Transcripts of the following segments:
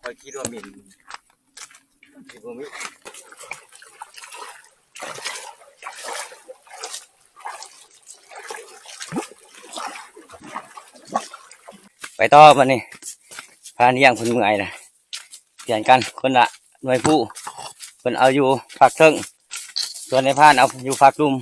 ຂ້ອຍຄິດວ່າເໝັນ ຄິດວ່າເໝັນ. ໄປຕໍ່ບັດນີ້ ພານຫຍັງເພິ່ນເມື່ອຍລະ ປ່ຽນກັນຄົນລະໜ່ວຍຜູ້ ເພິ່ນເອົາຢູ່ຟາກເທິງ ສ່ວນນາຍພານເອົາຢູ່ຟາກລຸ່ມ.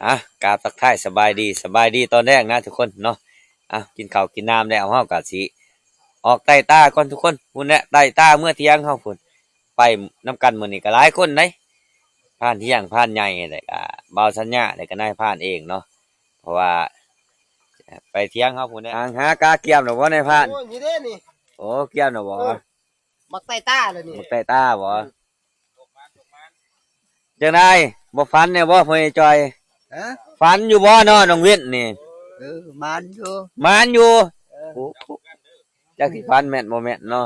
ອ່ະ ກາບທັກທາຍສະບາຍດີ ສະບາຍດີຕອນແລງນະທຸກຄົນເນາະ. ອ່ະ ກິນເຂົ້າກິນນ້ຳແລ້ວ ເຮົາກະຊິອອກໄຕ່ຕາກ່ອນທຸກຄົນ ພຸ້ນແຫຼະ ໄຕ່ຕາເມືອຖຽງເຮົາພຸ້ນ ໄປນຳກັນມື້ນີ້ກະຫຼາຍຄົນເດ້ ພານທ່ຽງ ພານໃຫຍ່ ແລ້ວກະບ່າວສັນຍາ ແລ້ວກະນາຍພານເອງເນາະ ເພາະວ່າໄປຖຽງເຮົາພຸ້ນແຫຼະ. ຫາກາກຽມແລ້ວບໍ່ນາຍພານ? ໂອ້ຍ ນີ້ເດ້ນີ້ ໂອ້ ກຽມແລ້ວບໍ່? ເອີ ບັກໄຕຕາເລີຍນີ້ ບັກໄຕຕາບໍ່? ອືມ ຈັ່ງໃດ ບໍ່ຝັນແດ່ບໍ່ພໍ່ໃຫຍ່ຈ່ອຍ? ຮະ? ຝັນຢູ່ບໍ່ເນາະນ້ອງວິນນີ້? ເອີ ໝານຢູ່ ໝານຢູ່. ເອີ ໂອ້ ຈັກຊິຝັນແມ່ນບໍ່ແມ່ນເນາະ.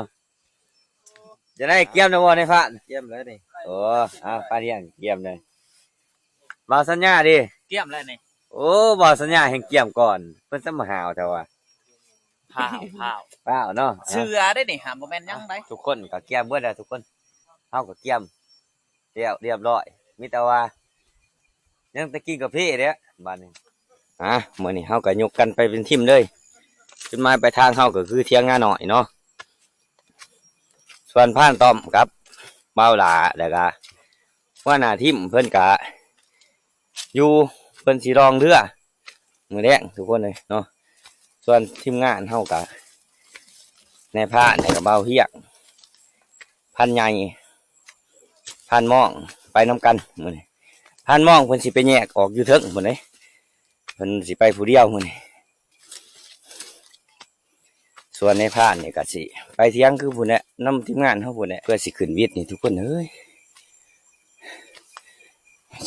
ຈັ່ງໃດ ກຽມແລ້ວບໍ່ນາຍພານ? ກຽມແລ້ວນີ້. ໂອ້ ອ່າ ພານທ່ຽງກຽມເລີຍ. ບ່າວສັນຍາເດ? ກຽມແລ້ວນີ້. ໂອ້ ບ່າວສັນຍາແຮ່ງກຽມກ່ອນ ເພິ່ນສະມາຫາວແທ້ວະ. ພ້າວ ພ້າວ ພ້າວເນາະ ເຊື່ອເດ້ນີ້ ຫາບໍ່ແມ່ນຫຍັງໃດ໋. ທຸກຄົນກໍກຽມເບິດແລ້ວທຸກຄົນ ເຮົາກໍກຽມແລ້ວຮຽບຮ້ອຍ ມີແຕ່ວ່າຍັງແຕ່ກິນກາເຟເດ້ບາດນີ້. ອ່າ ມື້ນີ້ເຮົາກໍຍົກກັນໄປເປັນທີມເລີຍ ຈຸດໝາຍປາຍທາງເຮົາກໍຄືຖຽງນານ້ອຍເນາະ. ສ່ວນພານຕ້ອມກັບບ່າວຫຼ້າ ແລ້ວກະຫົວໜ້າທີມເພິ່ນກະ ຢູ່ ເພິ່ນຊິລ່ອງເຮືອມື້ແລງທຸກຄົນເອີຍເນາະ. ສ່ວນທີມງານເຮົາກະ ນາຍພານ ແລ້ວກະບ່າວຮຽງ ພານໃຫຍ່ ພານມອງ ໄປນຳກັນມື້ນີ້. ພານມອງເພິ່ນຊິໄປແຍກອອກຢູ່ເທິງພຸ້ນເດ້ ເພິ່ນຊິໄປຜູ້ດຽວມື້ນີ້. ສ່ວນນາຍພານນີ້ກະຊິໄປຖຽງຄືພຸ້ນແຫຼະ ນຳທີມງານເຮົາພຸ້ນແຫຼະ ເພື່ອຊິຂຶ້ນວິດນີ້ທຸກຄົນເອີຍ.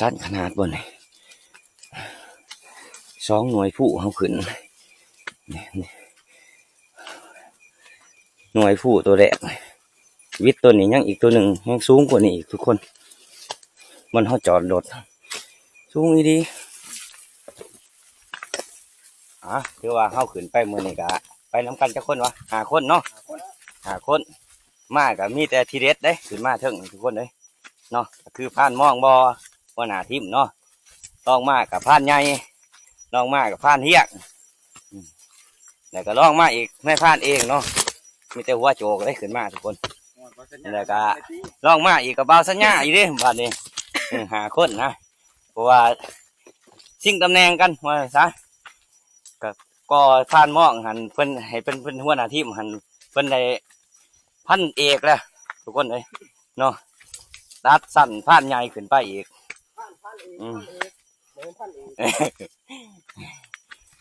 ຊັນຂະໜາດບໍ່ນີ້ ສອງໜ່ວຍຜູ້ເຮົາຂຶ້ນ ໜ່ວຍຜູ້ໂຕແລກ ວິດໂຕນີ້ ຍັງອີກໂຕໜຶ່ງແຮ່ງສູງກວ່ານີ້ອີກທຸກຄົນ ບ່ອນເຮົາຈອດລົດສູງອີ່ຫຼີ. ອ່າ ຖືວ່າເຮົາຂຶ້ນໄປມື້ນີ້ກະໄປນຳກັນຈັກຄົນວະ? ຫ້າຄົນເນາະ ຫ້າຄົນ ມາກະມີແຕ່ທີເດັດເດ້ ຂຶ້ນມາເທິງນີ້ທຸກຄົນເອີຍເນາະ. ກະຄືພານມອງບໍ່ ຫົວໜ້າທີມເນາະ ລອງມາກະພານໃຫຍ່ ລອງມາກະພານຮຽງ ອືມ ແລ້ວກະລອງມາອີກນາຍພານເອງເນາະ ມີແຕ່ຫົວໂຈກເດ້ຂຶ້ນມາທຸກຄົນ. ແລ້ວກະລອງມາອີກກະບ່າວສັນຍາອີກເດ້ບາດນີ້ ເອີ ຫ້າຄົນນະ ເພາະວ່າຊິງຕຳແໜ່ງກັນວ່າຊັ້ນຊະ. ກໍ ກໍພານມອງຫັ້ນ ເພິ່ນໃຫ້ເພິ່ນເປັນຫົວໜ້າທີມຫັ້ນ ເພິ່ນໄດ້ພັນເອກແລ້ວທຸກຄົນເອີຍເນາະ ຕັດຊັ້ນພານໃຫຍ່ຂຶ້ນໄປອີກ. ອືມ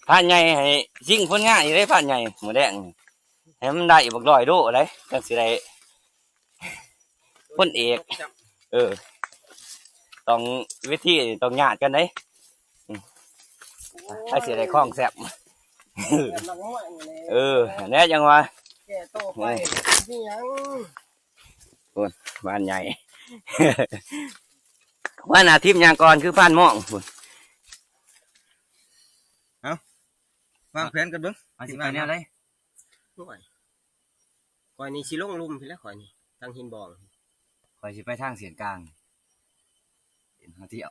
ພານໃຫຍ່ໃຫ້ຊິງຜົນງານອີກເດ້ ພານໃຫຍ່ມື້ແລງ ໃຫ້ມັນໄດ້ບັກຮ້ອຍໂລໄດ໋ ຈັ່ງຊິໄດ້ ພົນເອກ ເອີ ຕ້ອງ ເວທີຕ້ອງຍາດກັນເດ້ ອືມ ໃຜຊິໄດ້ຄອງແຊບ ເອີ ແນວຈັ່ງວ່າ ແກ່ຕໍ່ໄປ ເອີ ມີຫຍັງ ໂອ້ຍ ບ້ານໃຫຍ່ ວ່າໜ້າທີມຍ່າງກ່ອນຄືພານມອງພຸ້ນ. ເອົ້າ ວາງແຜນກັນເບິ່ງ ເຮົາຊິໄປແນວໃດ? ໂອ້ຍ ຂ້ອຍນີ້ຊິລົງລຸ່ມພີ້ແຫຼະ ຂ້ອຍນີ້ ທາງຫີນບອງ ຂ້ອຍຊິໄປທາງເສັ້ນກາງ ເປັນເຮົາທ່ຽວ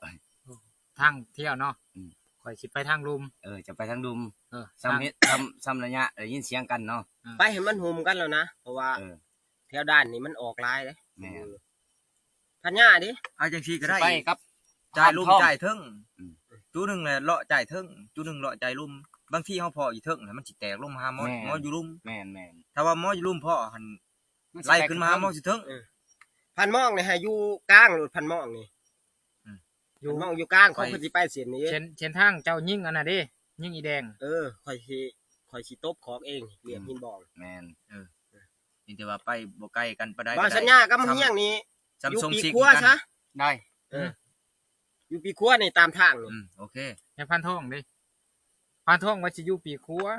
ທາງທ່ຽວເນາະ ອືມ ຂ້ອຍຊິໄປທາງລຸ່ມ ເອີ ຈະໄປທາງລຸ່ມ ເອີ ສ່ຳເຮັດ ສ່ຳ ສ່ຳໄລຍະໄດ້ຍິນສຽງກັນເນາະ ເອີ ໄປໃຫ້ມັນໂຮມກັນແລ້ວນະ ເພາະວ່າ ເອີ ແຖວດ່ານນີ້ມັນອອກຫຼາຍເດ້ ແມ່ນ ພັນຍາເດ້ ເອົາຈັ່ງຊີ້ກໍໄດ້ ຊິໄປກັບ ຈ່າຍລຸ່ມ ພານທອງ ຈ່າຍເທິງ ອືມ ຈຸໜຶ່ງແຫຼະເລາະຈ່າຍເທິງ ຈຸໜຶ່ງເລາະຈ່າຍລຸ່ມ ບາງທີເຮົາພໍ້ຢູ່ເທິງນະ ມັນຊິແຕກລົງມາຫາໝໍ ແມ່ນ ໝໍຢູ່ລຸ່ມ ແມ່ນໆ ຖ້າວ່າໝໍຢູ່ລຸ່ມພໍ້ຫັ້ນ ມັນຊິ ໄລ່ຂຶ້ນມາຫາໝໍຢູ່ເທິງ ເອີ ພັນມອງນີ້ໃຫ້ຢູ່ກາງໂລດ ພັນມອງນີ້ ອືມ ຢູ່ ພັນມອງຢູ່ກາງ ຂ້ອຍ ຂ້ອຍຄືຊິໄປເສັ້ນນີ້ ເສັ້ນ ເສັ້ນທາງເຈົ້າຍິງອັນນັ້ນເດ້ ຍິງອີແດງ ເອີ ຂ້ອຍຊິ ຂ້ອຍຊິຕົບຂອກເອງ ລຽບຫີນບອງ ແມ່ນ ເອີ ມີແຕ່ວ່າໄປບໍ່ໄກກັນປານໃດ ບ່າວສັນຍາກັບ ສ່ຳ ຮຽງນີ້ ສ່ຳ ຢູ່ປີກຂວາຊະ ໄດ້ ເອີ ອືມ ຢູ່ປີກຂວານີ້ຕາມທາງນີ້ ອືມ ໂອເຄ ແລ້ວພານທອງເດ້? ພານທອງວ່າຊິຢູ່ປີກຂວາ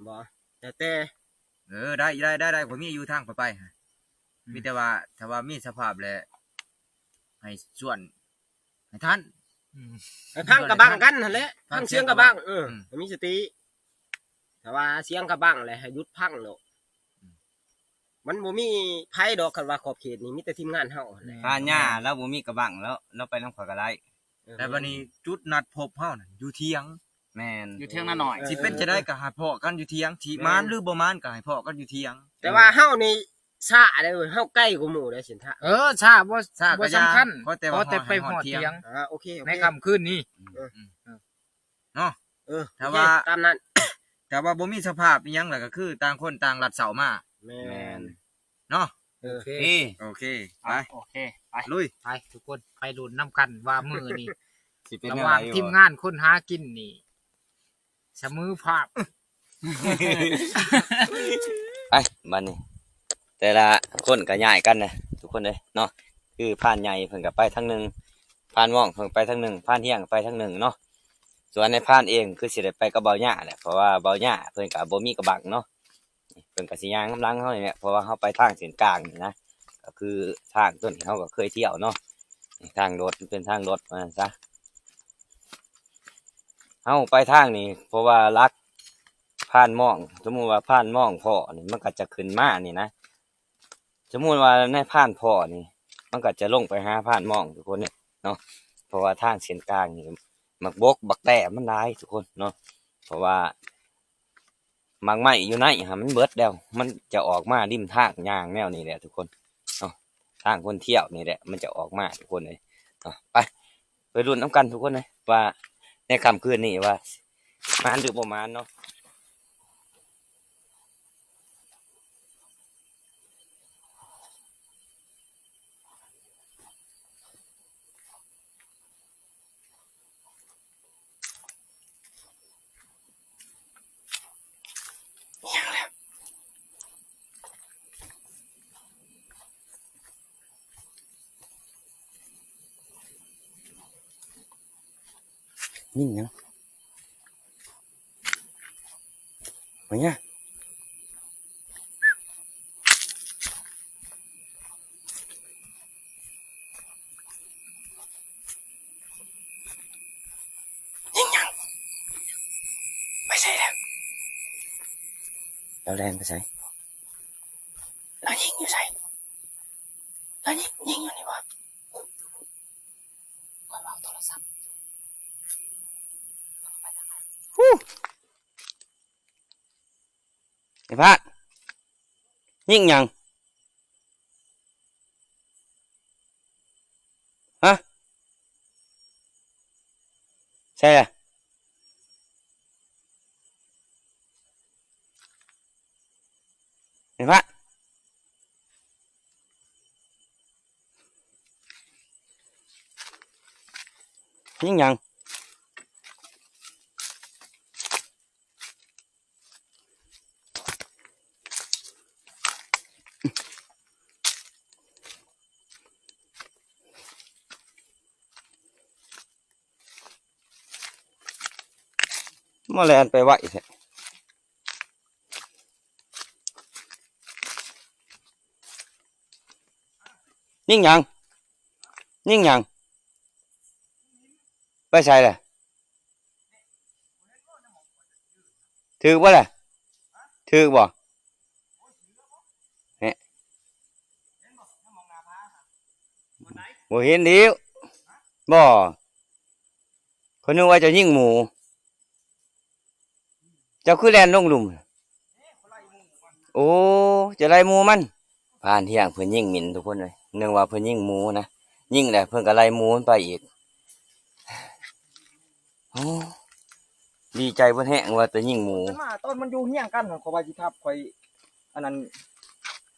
ບໍ່ ແລ້ວແຕ່ ເອີ ໄດ້ ໄດ້ ໄດ້ ໄດ້ ຂ້ອຍມີຢູ່ທາງຂ້ອຍໄປ ອືມ ມີແຕ່ວ່າ ຖ້າວ່າມີສະພາບແລ້ວ ໃຫ້ຊວນ ໃຫ້ທັນ ອືມ ໃຫ້ພັງກະບັງກັນຫັ້ນແຫຼະ ພັງສຽງກະບັງ ເອີ ອືມ ໃຫ້ມີສະຕິ ຖ້າວ່າສຽງກະບັງແລ້ວໃຫ້ຢຸດພັງໂລດ ອືມ ມັນບໍ່ມີໃຜດອກ ຄັນວ່າຂອບເຂດນີ້ມີແຕ່ທີມງານເຮົາຫັ້ນແຫຼະ ພານຍ່າລາວບໍ່ມີກະບັງ ລາວ ລາວໄປນຳຂ້ອຍກະໄດ້ ເອີ ແຕ່ບັດນີ້ຈຸດນັດພົບເຮົານັ້ນຢູ່ຖຽງ ແມ່ນ ຢູ່ຖຽງນານ້ອຍ ເອີ ຊິເປັນຈັ່ງໃດກະໃຫ້ພໍ້ກັນຢູ່ຖຽງ ຊິມານຫຼືບໍ່ມານກະໃຫ້ພໍ້ກັນຢູ່ຖຽງ ແຕ່ວ່າເຮົານີ້ຊ້າເດ້ ເຮົາໄກກວ່າໝູ່ເດ້ເສັ້ນທາງ ເອີ ຊ້າບໍ່ ຊ້າບໍ່ສຳຄັນ ຂໍແຕ່ວ່າ ຂໍແຕ່ໄປຮອດຖຽງ ອ່າ ໂອເຄ ໂອເຄ ໃນຄ່ຳຄືນນີ້ ເອີ ເອີ ເນາະ ເອີ ຖ້າວ່າ ໂອເຄ ຕາມນັ້ນ ຖ້າວ່າບໍ່ມີສະພາບອີ່ຫຍັງລະກະຄືຕ່າງຄົນຕ່າງລັດເຊົາມາ ແມ່ນ ແມ່ນ ເນາະ ໂອເຄ ໂອເຄ ໄປ ໂອເຄ ໄປ ລຸຍ ໄປທຸກຄົນ ໄປລຸ້ນນຳກັນວ່າມື້ນີ້ ຊິເປັນແນວໃດ ລະຫວ່າງທີມງານຄົນຫາກິນນີ້ ສະເໝີພາບ ໄປ ບັດນີ້ ແຕ່ລະຄົນກະຍ້າຍກັນນະທຸກຄົນເອີຍເນາະ ຄືພານໃຫຍ່ເພິ່ນກະໄປທາງໜຶ່ງ ພານມອງເພິ່ນໄປທາງໜຶ່ງ ພານຮຽງໄປທາງໜຶ່ງເນາະ ສ່ວນນາຍພານເອງຄືຊິໄດ້ໄປກັບເບົາຫຍ້າແຫຼະ ເພາະວ່າເບົາຫຍ້າເພິ່ນກະບໍ່ມີກະບັງເນາະ ເພິ່ນກະຊິຍ່າງນຳຫຼັງເຮົານີ້ແຫຼະ ເພາະວ່າເຮົາໄປທາງເສັ້ນກາງນີ້ນະ ກະຄືທາງຕົວນີ້ເຮົາກະເຄີຍທ່ຽວເນາະ ທາງລົດ ມັນເປັນທາງລົດວ່າຊັ້ນຊະ ເຮົາໄປທາງນີ້ ເພາະວ່າຫຼັກພານມອງ ສົມມຸດວ່າພານມອງພໍ້ນີ້ ມັນກະຈະຂຶ້ນມານີ້ນະ ສົມມຸດວ່າໃນພານພໍ້ນີ້ ມັນກະຈະລົງໄປຫາພານມອງທຸກຄົນເນາະ ເພາະວ່າທາງເສັ້ນກາງນີ້ ໝາກບົກບັກແຕ້ມັນຫຼາຍທຸກຄົນເນາະ ເພາະວ່າ ໝາກໄມ້ຢູ່ໃນຫັ້ນມັນເບິດແລ້ວ ມັນຈະອອກມາລິມທາງຍ່າງແນວນີ້ແຫຼະທຸກຄົນເນາະ ທາງຄົນທ່ຽວນີ້ແຫຼະ ມັນຈະອອກມາທຸກຄົນເອີຍເນາະ ໄປ ໄປລຸ້ນນຳກັນທຸກຄົນເອີຍ ວ່າໃນຄ່ຳຄືນນີ້ວ່າ ມານຫຼືບໍ່ມານເນາະ. ຍິງຫຍັງ? ມາຫຍັງ? ຍິງຫຍັງ? ໄປໃສແລ້ວ? ລາວແລ່ນໄປໃສ? ລາວຍິງຢູ່ໃສ? ລາວຍິງ ຍິງຢູ່ນີ້ບໍ່? ຂ້ອຍເວົ້າໂທລະສັບຢູ່. ໄອ້ພາດ ຍິງຫຍັງ? ຮະ? ໃສລະ? ເຫັນປະ? ຍິງຫຍັງ? ມາແລ່ນໄປໄວແທ້. ຍິງຫຍັງ? ຍິງຫຍັງ? ໄປໃສລະ? ຖືກບໍ່ລະ? ຖືກບໍ່? ເນາະ ບໍ່ເຫັນອີກ. ບໍ່ ຂ້ອຍນຶກວ່າເຈົ້າຍິງໝູ. ເຈົ້າຄືແລ່ນລົງລຸ່ມ? ໂອ້ ເຈົ້າໄລ່ໝູມັນ. ພານທ່ຽງເພິ່ນຍິງໝິ່ນທຸກຄົນເອີຍ. ນຶກວ່າເພິ່ນຍິງໝູນະ. ຍິງແລ້ວເພິ່ນກໍໄລ່ໝູມັນໄປອີກ. ໂອ້ ດີໃຈເບິດແຮງວ່າແຕ່ຍິງໝູ. ມາຕອນມັນຢູ່ຮຽງກັນ ຂ້ອຍວ່າຊິທັບ ຂ້ອຍ ອັນນັ້ນ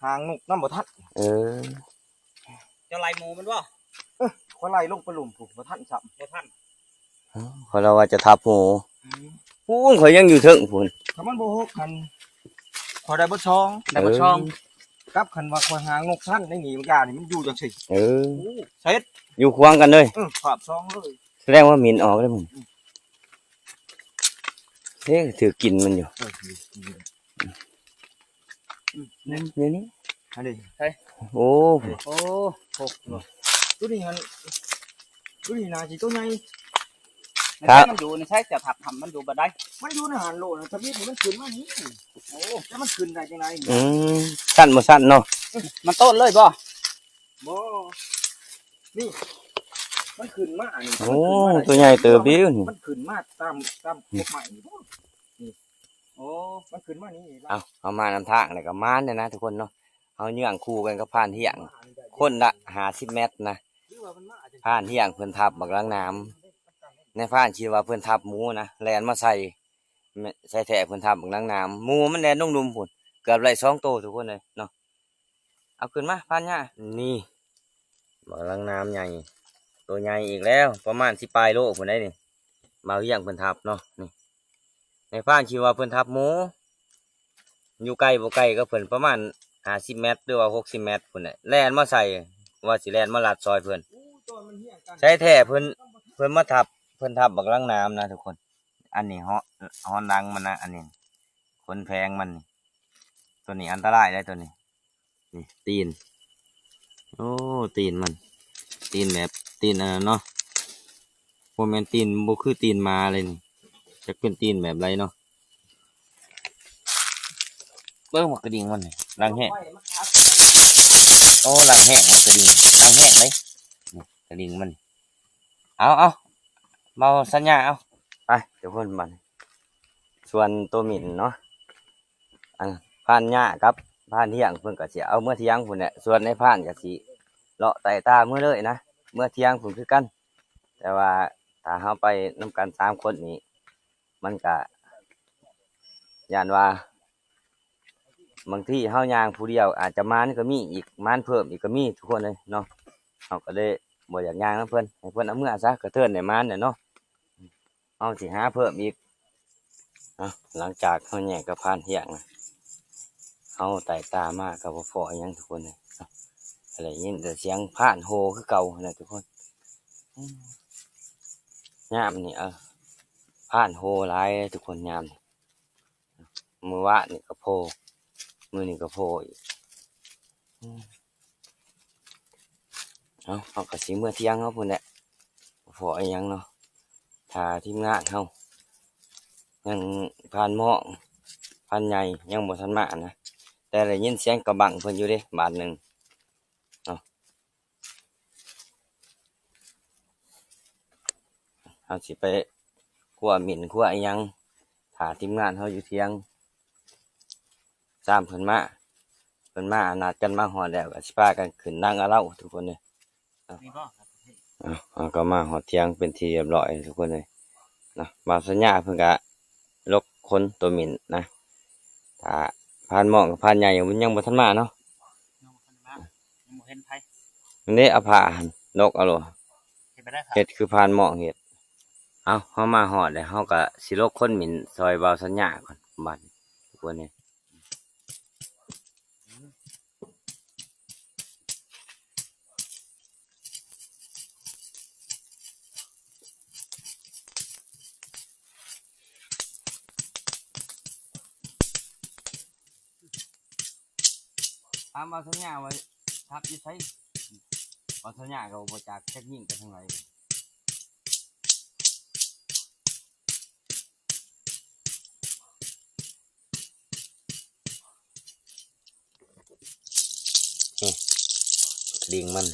ຫາງນົກນຳບໍ່ທັນ. ເອີ ເຈົ້າໄລ່ໝູມັນບໍ່? ເອີ ຂ້ອຍໄລ່ລົງໄປລຸ່ມພຸ້ນ ບໍ່ທັນຊ້ຳ. ບໍ່ທັນ. ເອີ ຂ້ອຍລະວ່າຈະທັບຫູ. ອືມ ພຸ້ນ ຂ້ອຍຍັງຢູ່ເທິງພຸ້ນ. ຖ້າມັນບໍ່ຫົກຫັ້ນ ຂ້ອຍໄດ້ເບິດສອງ. ໄດ້ເບິດສອງ. ເອີ ກັບຄັນວ່າຂ້ອຍຫາງນົກທັນ ໃນນີ້ ບາງຢ່າງນີ້ມັນຢູ່ຈັ່ງຊີ້. ເອີ ໂອ້ ເສັດ ຢູ່ຂວາງກັນເລີຍ. ເອີ ພາບສອງເລີຍ. ສະແດງວ່າໝິ່ນອອກເລີຍມຶງ. ອືມ ເອີ ຖືກກິນມັນຢູ່. ເອີ ນີ້ ນີ້ ອັນນີ້ ອັນນີ້ ໂອ້ ໂອ້ ໂອ້ ໂຕນີ້ຫັ້ນ ໂຕນີ້ໜ້າຊິໂຕໃຫຍ່. ໃນໃສມັນຢູ່ ໃນໃສຈະທັບ ມັນຢູ່ບ່ອນໃດ? ມັນຢູ່ໃນຫັ້ນໂລດນະ ທຳອິດນີ້ມັນຂຶ້ນມານີ້. ໂອ້ ແຕ່ມັນຂຶ້ນໄດ້ຈັ່ງໃດ? ອືມ ຊັ້ນບໍ່ຊັ້ນເນາະ? ມັນໂຕນເລີຍບໍ່? ບໍ່ ນີ້ ມັນຂຶ້ນມານີ້. ໂອ້ ມັນຂຶ້ນມາໄດ້ ຕົວໃຫຍ່ເຕີບເດນີ້. ມັນຂຶ້ນມາຕາມ ຕາມກົກໄມ້ນີ້ບໍ່? ນີ້ ໂອ້ ມັນຂຶ້ນມານີ້. ເອົາ ເຮົາມານຳທາງແລ້ວກໍມານແລ້ວນະທຸກຄົນເນາະ. ເຮົາເຍືອງຄູ່ກັນກັບພານທ່ຽງ ຄົນລະຫ້າສິບແມັດນະ. ພານທ່ຽງເພິ່ນທັບບັກນາງນາມ ນາຍພານຄິດວ່າເພິ່ນທັບໝູນະ ແລ່ນມາໃສ່ ແມ່ນ ໃສ່ແທ້ເພິ່ນທັບບັກນາງນາມ. ໝູມັນແລ່ນລົງລຸ່ມພຸ້ນ ເກືອບໄດ້ສອງໂຕທຸກຄົນເອີຍເນາະ. ເອົາຂຶ້ນມາພານຍ່າ. ນີ້ ບັກນາງນາມໃຫຍ່ ໂຕໃຫຍ່ອີກແລ້ວ ປະມານສິບປາຍໂລພຸ້ນໃດ໋ນີ້. ບ່າວວຽງເພິ່ນທັບເນາະ ນີ້ ນາຍພານຄິດວ່າເພິ່ນທັບໝູ ຢູ່ໄກບໍ່ໄກກັບເພິ່ນ ປະມານຫ້າສິບແມັດ ຫຼືວ່າຫົກສິບແມັດພຸ້ນແຫຼະ ແລ່ນມາໃສ່ ວ່າຊິແລ່ນມາລັດຊອຍເພິ່ນ. ໃສ່ແທ້ເພິ່ນ ເພິ່ນມາທັບ ເພິ່ນທັບບັກນາງນາມນະທຸກຄົນ. ອັນນີ້ເຫາະ ເຫາະຫຼັງມັນນະ ອັນນີ້ ຂົນແພງມັນນີ້. ຕົວນີ້ອັນຕະລາຍເດ້ ຕົວນີ້. ນີ້ຕີນ ໂອ້ ຕີນມັນ ຕີນແບບ ຕີນອັນນັ້ນເນາະ ບໍ່ແມ່ນຕີນ ບໍ່ຄືຕີນໝາເລີຍນີ້. ຈັກເປັນຕີນແບບໃດເນາະ. ເບິ່ງໝາກກະດິ່ງມັນນີ້ ຫຼັງແຮງ. ໂອ້ ຫຼັງແຮງໝາກກະດິ່ງ ຫຼັງແຮງເດ້ ນີ້ກະດິ່ງມັນ. ເອົາ ເອົາ ເບົາສັນຍາ ເອົາ ໄປທຸກຄົນ. ບັດນີ້ສ່ວນໂຕໝິ່ນເນາະ ອັນ ພານຍ່າກັບພານທ່ຽງເພິ່ນກໍຊິເອົາເມືອທ່ຽງພຸ້ນແຫຼະ ສ່ວນນາຍພານກໍຊິເລາະໄຕ່ຕາເມືອເລີຍນະ ເມືອທ່ຽງພຸ້ນຄືກັນ. ແຕ່ວ່າຖ້າເຮົາໄປນຳກັນສາມຄົນນີ້ ມັນກະຢ້ານວ່າ ບາງທີເຮົາຍ່າງຜູ້ດຽວອາດຈະໝານກໍມີອີກ ໝານເພີ່ມອີກກໍມີທຸກຄົນເອີຍເນາະ. ເຮົາກໍເລີຍບໍ່ຢາກຍ່າງນຳເພິ່ນ ໃຫ້ເພິ່ນເອົາເມືອຊະ ກະເທີນໄດ້ໝານແຫຼະເນາະ. ເຮົາຊິຫາເພີ່ມອີກ. ເອົາ ຫຼັງຈາກເຮົາແຍກກັບພານທ່ຽງນະ ເຮົາໄຕ່ຕາມາກໍບໍ່ພໍອີ່ຫຍັງທຸກຄົນເອີຍເນາະ. ກໍໄດ້ຍິນແຕ່ສຽງພານໂຫ່ຄືເກົ່າຫັ້ນແຫຼະທຸກຄົນ. ຍາມນີ້ ເອີ ພານໂຫ່ຫຼາຍເດ້ທຸກຄົນ ຍາມນີ້. ມື້ວານນີ້ກໍໂຜ່ ມື້ນີ້ກໍໂຜ່ອີກ. ເອົາ ເຮົາກໍຊິເມືອທ່ຽງເຮົາພຸ້ນແຫຼະ ບໍ່ພໍອີ່ຫຍັງເນາະ. ຖ້າທີມງານເຮົາ ຍັງ ພານໝ້ອງ ພານໃຫຍ່ຍັງບໍ່ທັນມານະ ແຕ່ໄດ້ຍິນສຽງກະບັ້ງເພິ່ນຢູ່ເດ້ບາດໜຶ່ງເນາະ. ເຮົາຊິໄປຄົວໝິ່ນຄົວອີ່ຫຍັງ ຖ້າທີມງານເຮົາຢູ່ທ່ຽງ ຊາມເພິ່ນມາ ເພິ່ນມາ ນັດກັນມາຮອດແລ້ວ ກໍຊິພາກັນຂຶ້ນນາງອາເລົາທຸກຄົນເດີ. ນີ້ບໍ່? ເອົາ ເຮົາກໍມາຮອດທ່ຽງເປັນທີ່ຮຽບຮ້ອຍທຸກຄົນເລີຍເນາະ. ບ່າວສັນຍາເພິ່ນກະຫຼົກຂົນໂຕໝິ່ນນະ ຖ້າພານໝ້ອງກັບພານໃຫຍ່ເພິ່ນຍັງບໍ່ທັນມາເນາະ. ຍັງບໍ່ທັນມາ ຍັງບໍ່ເຫັນໃຜ. ອັນນີ້ເອົາຜ້າຫັ້ນຫຼົກເອົາໂລດ ເຮັດແບບໃດ? ເຮັດຄືພານໝ້ອງເຮັດ. ເອົາ ເຮົາມາຮອດແລ້ວ ເຮົາກະຊິຫຼົກຂົນໝິ່ນຊ່ອຍບ່າວສັນຍາກ່ອນບາດນີ້ ທຸກຄົນເອີຍ. ຖາມວ່າສັນຍາວ່າທັບຢູ່ໃສ? ວ່າສັນຍາກໍບໍ່ຈັກ ຈັກຍິງໄປທາງໃດ. ນີ້ ດິ່ງມັນ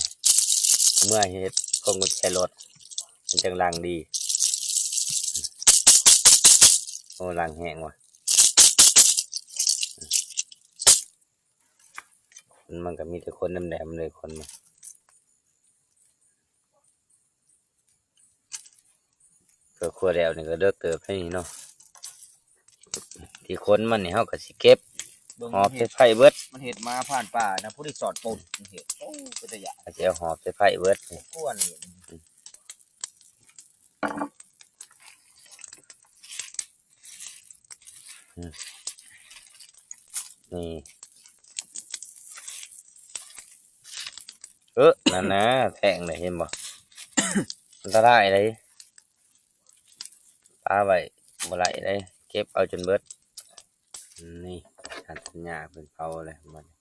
ເມື່ອເຮັດຂອງກຸນແຈລົດ ມັນຈັ່ງລັງດີ. ໂອ້ ລັງແຮງວ່ະ. ມັນກໍມີແຕ່ຂົນແຫຼມໆເລີຍ ຂົນມັນ. ກໍຄົວແລ້ວນີ້ກໍເດິກເຕີບແລ້ວນີ້ເນາະ ທີ່ຂົນມັນນີ້ ເຮົາກໍຊິເກັບ ເບິ່ງ ຫອບໃສ່ໄຟເບິດ. ມັນເຮັດ ມັນເຮັດໝາຜ່ານປ່ານະ ຜູ້ທີ່ສອດປົນ ມັນເຮັດ ໂອ້ ເປັນຕາຢ້ານ. ເຮົາຊິເອົາຫອບໃສ່ໄຟເບິດ. ກວນນີ້ ອືມ ນີ້ ເອີ ນັ້ນນະ ແທງເລີຍ ເຫັນບໍ່? ອັນຕະລາຍເດ້ ປາໄວ້ບໍ່ໄດ້ເດ້ ເກັບເອົາຈົນເບິດ. ນີ້ ສັນຍາເພິ່ນເຜົາເລີຍບັດນີ້.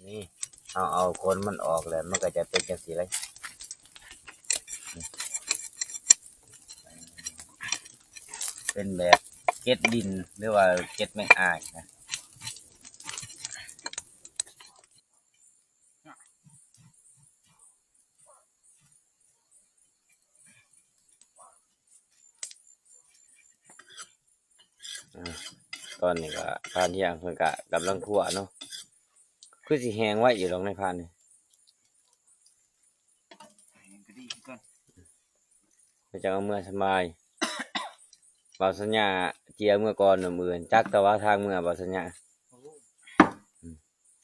ນີ້ ເຮົາເອົາຂົນມັນອອກແລ້ວ ມັນກໍຈະເປັນຈັ່ງຊີ້ເລີຍ. ປັນແບບເກັດດິນ ຫຼືວ່າເກັດແມງອາຍນະ. ອາ ຕອນນີ້ກໍ ທ່ານທ່ຽງເພິ່ນກໍກຳລັງຂົ້ວເນາະ ຄືຊິແຫ້ງໄວຢູ່ດອກໃນພານນີ້ ແຫ້ງກໍດີຄືກັນ ເພິ່ນຈະເອົາເມືອສຳບາຍ. ບ່າວສັນຍາເຈຍເມືອກ່ອນມື້ອື່ນ ຈັກແຕ່ວ່າທາງເມືອບ່າວສັນຍາ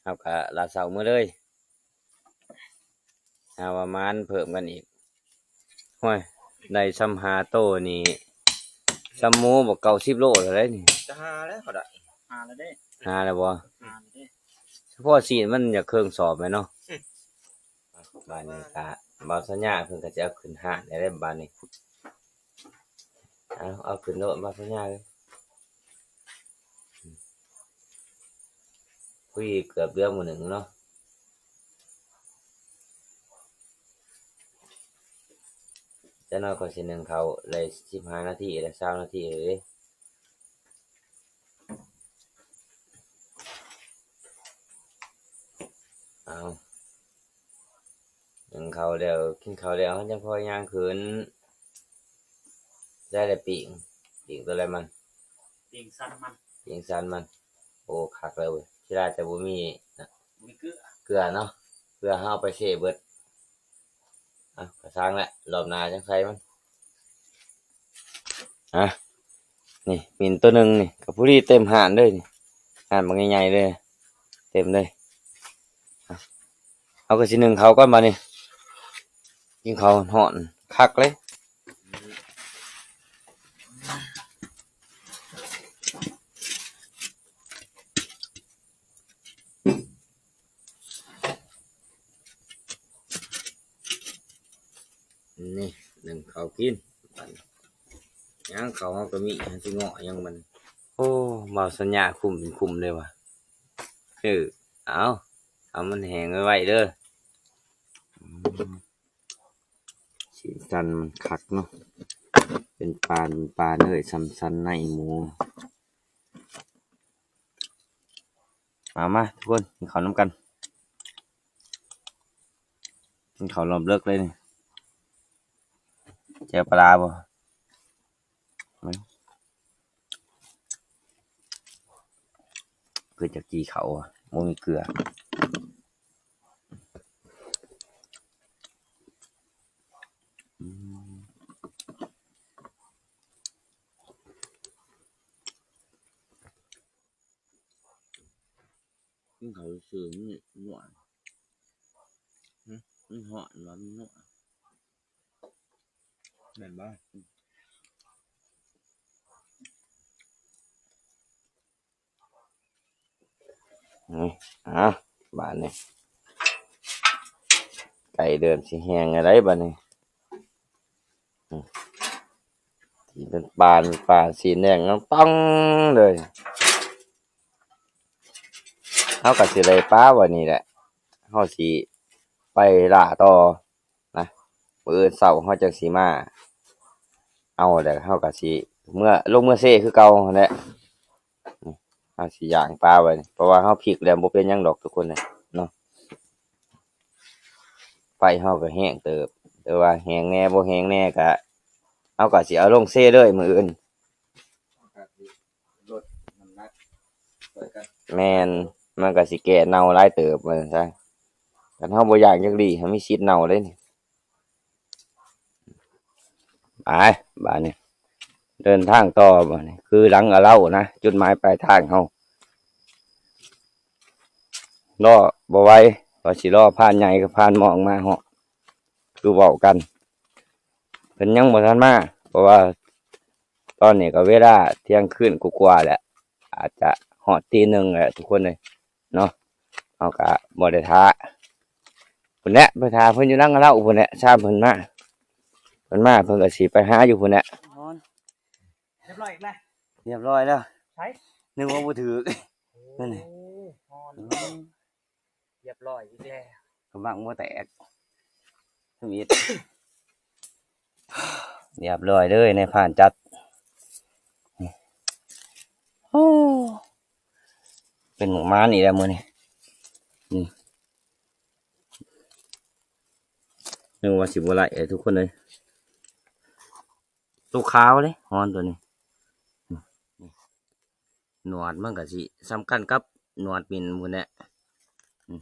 ເຮົາກໍລາເຊົ້າເມືອເລີຍ ຫາວ່າມານເພີ່ມກັນອີກ. ໂອ້ຍ ໄດ້ຊຳຫ້າໂຕນີ້ ຊຳໝູບໍ່ເກົ້າສິບໂລເທົ່າໃດນີ້ ຈະຫ້າແລ້ວ ເຂົາໄດ້ຫ້າແລ້ວເດ້ ຫ້າແລ້ວບໍ່ ຫ້າແລ້ວເດ້ ສະເພາະຊີ້ນມັນຢາກເຄິ່ງສອບແມ່ນເນາະ. ບາດນີ້ກະບ່າວສັນຍາເພິ່ນກໍຈະເອົາຂຶ້ນຮ້ານໄດ້ເດ້ບາດນີ້ ເອົາ ເອົາຂຶ້ນໂລດບ່າວສັນຍາເອີຍ ພໍດີເກືອບເຫຼືອໝໍ້ໜຶ່ງເນາະ. ຈັກໜ້ອຍຂ້ອຍຊິໜຶ້ງເຂົ້າໄດ້ສິບຫ້ານາທີ ໄດ້ຊາວນາທີເລີຍເດ້. ເອົາ ໜຶ້ງເຂົ້າແລ້ວ ກິນເຂົ້າແລ້ວ ເຮົາຈັ່ງຄ່ອຍຍ່າງຂຶ້ນ ໄດ້ແລ້ວປີ້ງ ປີ້ງຕົວໃດມັນ ປີ້ງສັນມັນ ປີ້ງສັນມັນ. ໂອ້ ຄັກແລ້ວເວີຍ ເສຍດາຍແຕ່ບໍ່ມີ ບໍ່ມີເກືອ ເກືອເນາະ ເກືອເຮົາເອົາໄປເຊເບິດ. ອ່ະ ກະຊ່າງແຫຼະ ລອບໜ້າຈັ່ງໃສ່ມັນ. ອ່ະ ນີ້ ໝິ່ນໂຕໜຶ່ງນີ້ ກະພໍດີເຕັມຮ້ານເລີຍນີ້ ຮ້ານບັກໃຫຍ່ໆເລີຍ ເຕັມເລີຍ. ອ່ະ ເຮົາກະຊິໜຶ້ງເຂົ້າກ່ອນບາດນີ້ ກິນເຂົ້າຮ້ອນຄັກເລີຍ. ນີ້ ໜຶ້ງເຂົ້າກິນ ບາດນີ້ ຫຍັງເຂົ້າເຮົາກໍມີ ຫຍັງຊິເງາະຫຍັງມັນ. ໂອ້ ບ່າວສັນຍາຄຸມເປັນຄຸມເລີຍວ່າ ເອີ ເອົາ ເອົາມັນແຫ້ງໄວໆເດີ. ອືມ ສີສັນມັນຄັກເນາະ ເປັນປານ ເປັນປານເລີຍ ຊ່ຳສັນໃນໝູ. ມາ ມາ ທຸກຄົນ ກິນເຂົ້ານຳກັນ ກິນເຂົ້າຮອບເລິກເລີຍນີ້. ແຈ່ວປາຮ້າບໍ່? ອືມ ຄືຈະກີ່ເຂົ້າ ບໍ່ມີເກືອ. ອືມ ກິນເຂົ້າຊື່ໆ ມັນນົວ ຫຶ ມັນຮ້ອນວ່າມັນນົວ ແມ່ນບໍ່? ອືມ ອ່າ ບາດນີ້ ໄກ່ເລີ່ມຊິແຫ້ງແລ້ວໃດ໋ບາດນີ້. ອືມ ທີ່ເປັນປານ ປານສີແດງຕ້ອງເລີຍ. ເຮົາກໍຊິໄດ້ປາໄວ້ນີ້ແຫຼະ ເຮົາຊິໄປລ່າຕໍ່ນະ ມື້ອື່ນເຊົ້າເຮົາຈັ່ງຊິມາເອົາ ແລ້ວເຮົາກໍຊິເມືອ ລົງເມືອເຊຄືເກົ່າຫັ້ນແຫຼະ. ເຮົາຊິຍ່າງປາໄວ້ ເພາະວ່າເຮົາພິກແລ້ວບໍ່ເປັນຫຍັງດອກທຸກຄົນເນາະ. ໄຟເຮົາກໍແຮງເຕີບ ແຕ່ວ່າແຫ້ງແດ່ບໍ່ແຫ້ງແດ່ກໍ ເຮົາກໍຊິເອົາລົງເຊເລີຍມື້ອື່ນ. ລົດນ້ຳໜັກ ແມ່ນ ມັນກໍຊິແກ່ເນົ່າຫຼາຍເຕີບວ່າຊັ້ນຊະ. ຄັນເຮົາບໍ່ຢາກຈັກຫຼີ ເຮົາມີສິດເນົ່າເດ້ນີ້. ໄປ ບາດນີ້ ເດີນທາງຕໍ່ ບາດນີ້ ຄືຫຼັງອາເລົານະ ຈຸດໝາຍປາຍທາງເຮົາ. ລໍບໍ່ໄຫວ ວ່າຊິລໍພານໃຫຍ່ກັບພານມອງມາຮອດ ຄືເວົ້າກັນ ເພິ່ນຍັງບໍ່ທັນມາ ເພາະວ່າຕອນນີ້ກໍເວລາທ່ຽງຄືນກວ່າໆແຫຼະ ອາດຈະຮອດຕີໜຶ່ງແຫຼະທຸກຄົນເອີຍເນາະ. ເຮົາກະບໍ່ໄດ້ຖ້າ ພຸ້ນແຫຼະ ໄປຖ້າເພິ່ນຢູ່ຫຼັງເຮົາພຸ້ນແຫຼະ ຊາມເພິ່ນມາ ເພິ່ນມາເພິ່ນກໍຊິໄປຫາຢູ່ພຸ້ນແຫຼະ. ຮອນ ຮຽບຮ້ອຍອີກແລ້ວ ຮຽບຮ້ອຍແລ້ວ ໃສ ນຶກວ່າບໍ່ຖືກ ໂອ້ ນັ້ນແຫຼະ ຮອນ ອືມ ຮຽບຮ້ອຍອີກແລ້ວ ກະບັງບໍ່ແຕກ ທຳອິດ ຮຽບຮ້ອຍເລີຍ ນາຍພານຈັດ ປານນີ້ແຫຼະມື້ນີ້ ນີ້ ນຶກວ່າຊິບໍ່ໄດ້ເອີ ທຸກຄົນເອີຍ ໂຕຂາວເດ້ຮອນໂຕນີ້ ນີ້ ໜວດມັນກະຊິສ່ຳກັນກັບໜວດໝິ່ນພຸ້ນແຫຼະ ນີ້.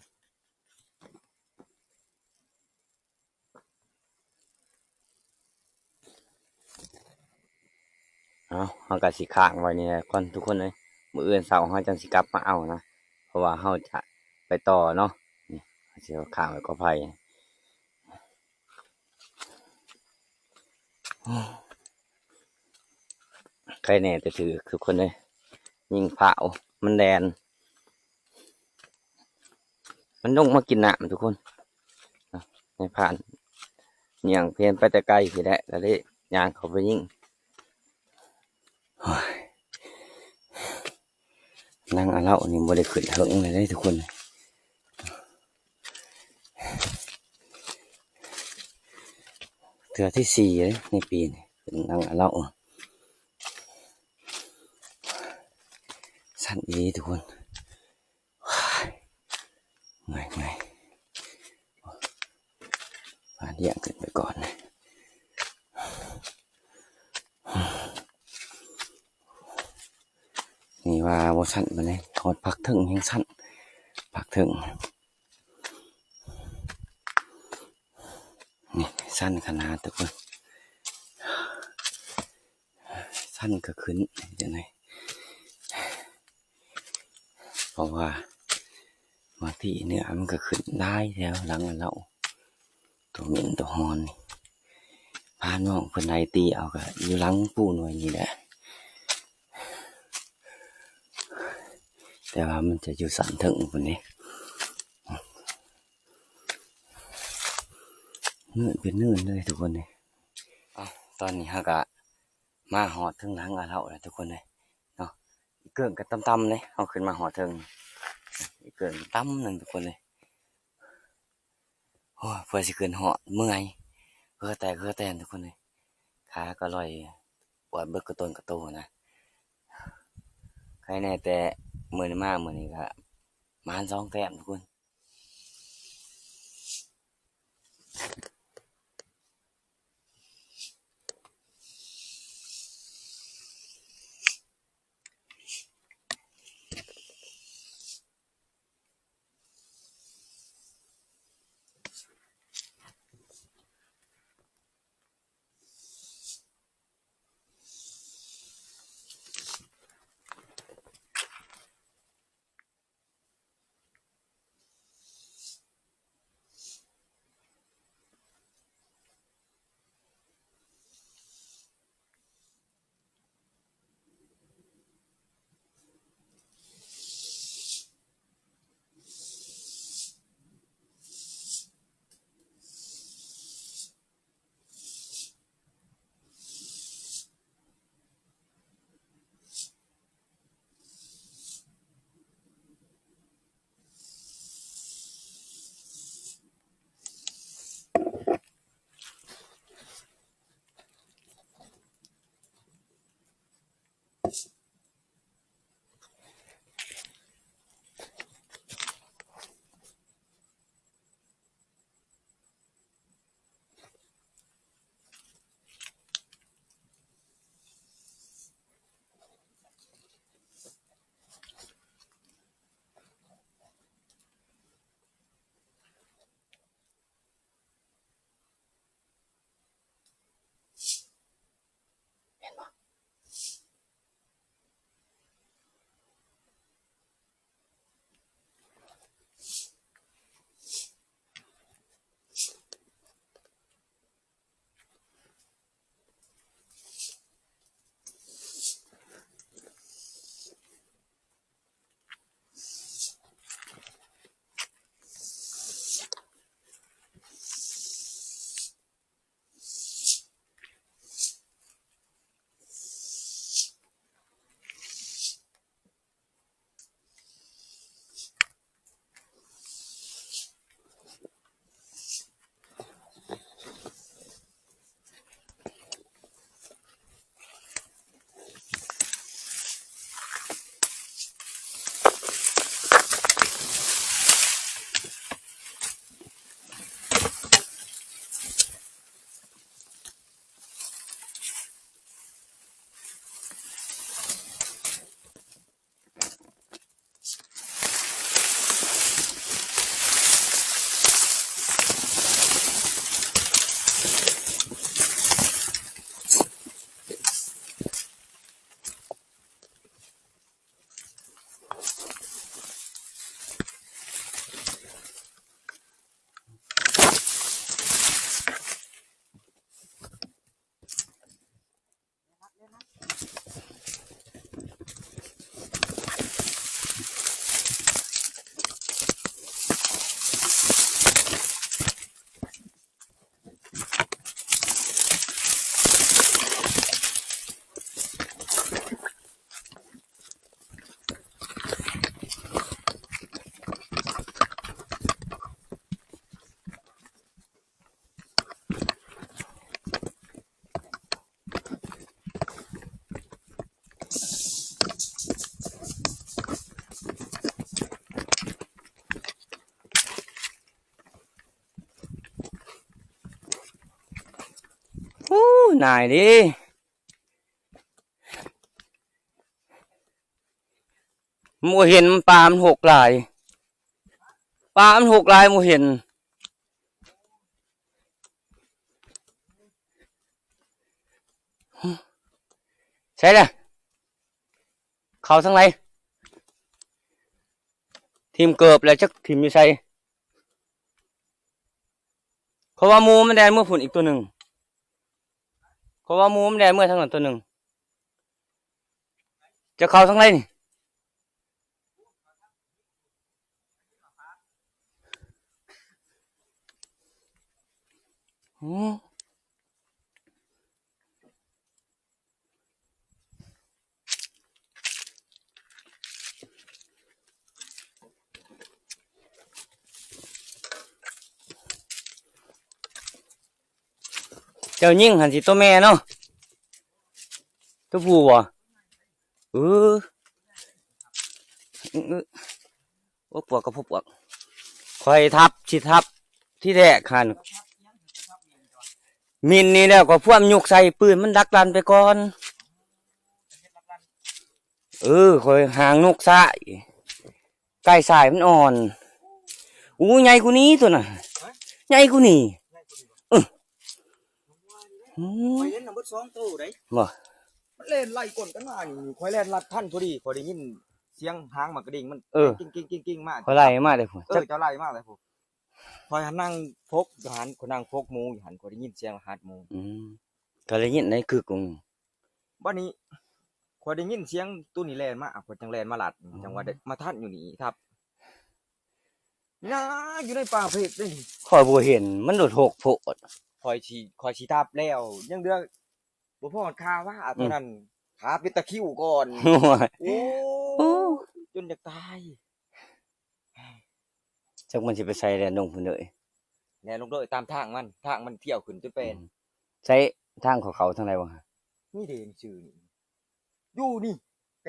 ເອົາ ເຮົາກະຊິຄ້າງໄວ້ນີ້ແຫຼະກ່ອນທຸກຄົນເອີຍ ມື້ອື່ນເຊົ້າເຮົາຈັ່ງຊິກັບມາເອົານະ ເພາະວ່າເຮົາຈະໄປຕໍ່ເນາະ ນີ້ ເຮົາຊິຄ້າງໄວ້ກໍໄຜ່ ໄຄແນ່ແຕ່ຖືກທຸກຄົນເອີຍ ຍິງພາວ ມັນແລ່ນ ມັນລົງມາກິນນ້ຳທຸກຄົນ ໃນຜ່ານຍ່າງເພນໄປແຕ່ໄກພຸ້ນແຫຼະ ກະເລີຍຍ່າງເຂົ້າໄປຍິງ ໂອ້ຍ ນາງອາເລົານີ້ບໍ່ໄດ້ຂຶ້ນເຖິງເລີຍເດ້ທຸກຄົນ ເທື່ອທີສີ່ເດ້ໃນປີນີ້ ເປັນນາງອາເລົາ ຊັນອີ່ຫຼີທຸກຄົນ ເມື່ອຍ ເມື່ອຍ ພາດຽງຂຶ້ນໄປກ່ອນ ນີ້ວ່າບໍ່ຊັນປານໃດ ຮອດພາກເທິງແຮ່ງຊັນ ພາກເທິງ ນີ້ຊັນຂະໜາດທຸກຄົນ ຊັນກະຂຶ້ນຈັ່ງໃດ ເພາະວ່າບາງທີເນື້ອມັນກະຂຶ້ນຫຼາຍແຖວຫຼັງລາວ ໂຕເໝັນໂຕຮອນນີ້ ພານ້ອງເພິ່ນໄລ່ຕີເອົາກະຢູ່ຫຼັງປູໜ່ວຍນີ້ແຫຼະ ແຕ່ວ່າມັນຈະຢູ່ຊັ້ນເທິງພຸ້ນເດ້ ເນີນເປັນເນີນເລີຍທຸກຄົນເອີຍ ເອົາ ຕອນນີ້ເຮົາກະມາຮອດເທິງຫຼັງອາເລົາແລ້ວທຸກຄົນເອີຍເນາະ ອີເກີ້ງກະຕ່ຳໆເດ້ ເຮົາຂຶ້ນມາຮອດເທິງ ອີເກີ້ງຕ່ຳໜຶ່ງທຸກຄົນເອີຍ ໂອ້ຍ ເພື່ອຊິຂຶ້ນຮອດເມື່ອຍ ເຫື່ອແຕກເຫື່ອແຕນທຸກຄົນເອີຍ ຂາກະລອຍ ປວດເບິດກະຕົນກະໂຕນະ ໄຄແນ່ແຕ່ມື້ນີ້ມາ ມື້ນີ້ກະໝານສອງແຕ້ມທຸກຄົນ. ໂອ້ ນາຍເດ້ ບໍ່ເຫັນ ປາມັນຫົກຫຼາຍ ປາມັນຫົກຫຼາຍ ບໍ່ເຫັນ. ໃສລະ? ເຂົ້າທາງໃດ? ຖິ້ມເກີບແລ້ວ ຈັກຖິ້ມຢູ່ໃສ? ເພາະວ່າໝູມັນແລ່ນເມືອພຸ້ນອີກຕົວໜຶ່ງ ເພາະວ່າໝູມັນແລ່ນເມືອທາງນັ້ນຕົວໜຶ່ງ. ຈະເຂົ້າທາງໃດນີ້? ເຈົ້າຍິງຫັ້ນຊິຕົວແມ່ເນາະ ຕົວຜູ້ບໍ່? ເອີ ໂອ້ ປວກກະພົບປວກ ຂ້ອຍທັບ ຊິທັບ ທີແລກຫັ້ນ ມິນນີ້ແລ້ວກໍພວມຍົກໃສ່ ປືນມັນດັກດັນໄປກ່ອນ. ເອີ ຂ້ອຍຫາງນົກຊາຍ ໄກ່ຊາຍມັນອ່ອນ. ໂອ້ ໃຫຍ່ກວ່ານີ້ຕົວນະ ໃຫຍ່ກວ່ານີ້. ເອີ ໂອ້ ຂ້ອຍເຫັນນຳເບິດສອງໂຕໄດ໋ ບໍ່? ມັນແລ່ນໄລ່ກົນກັນມານີ້ ຂ້ອຍແລ່ນລັດທັນພໍດີ ຂ້ອຍໄດ້ຍິນສຽງຫາງໝາກກະດິ່ງມັນ ເອີ ກິ້ງໆໆໆ ມາ ຂ້ອຍໄລ່ມາເດ້ພຸ້ນ. ເອີ ເຈົ້າໄລ່ມາເດ້ພຸ້ນ. ຂ້ອຍຫັ້ນນັ່ງພົກຢູ່ຫັ້ນ ຂ້ອຍນັ່ງພົກໝູຢູ່ຫັ້ນ ຂ້ອຍໄດ້ຍິນສຽງລະຫັດໝູ. ອືມ ກໍໄດ້ຍິນໃນກຶກ ອືມ ບັດນີ້ຂ້ອຍໄດ້ຍິນສຽງໂຕນີ້ແລ່ນມາ ຂ້ອຍຈັ່ງແລ່ນມາລັດ ອໍ ຈັ່ງວ່າໄດ້ມາທັນຢູ່ນີ້ຄັບ. ນາ ຢູ່ໃນປ່າເພກເດ້ນີ້ ຂ້ອຍບໍ່ເຫັນ ມັນໂດດຫົກໂພດ. ຂ້ອຍຊິ ຂ້ອຍຊິທັບແລ້ວ ຍັງເຫຼືອບໍ່ພໍຄາວ່າ ອືມ ເທົ່ານັ້ນ ຄາເປັນຕະຄິວກ່ອນ. ໂອ້ຍ ໂອ້ ຈົນຢາກຕາຍ. ຈັກມັນຊິໄປໃສແລ່ນລົງພຸ້ນເດີ ແລ່ນລົງເດີ ຕາມທາງມັນ ທາງມັນທ່ຽວຂຶ້ນຈົນແປນ. ອືມ ໃສທາງເຂົາເຂົ້າທາງໃດວະ? ນີ້ເດ້ ຊື່ນີ້ ຢູ່ນີ້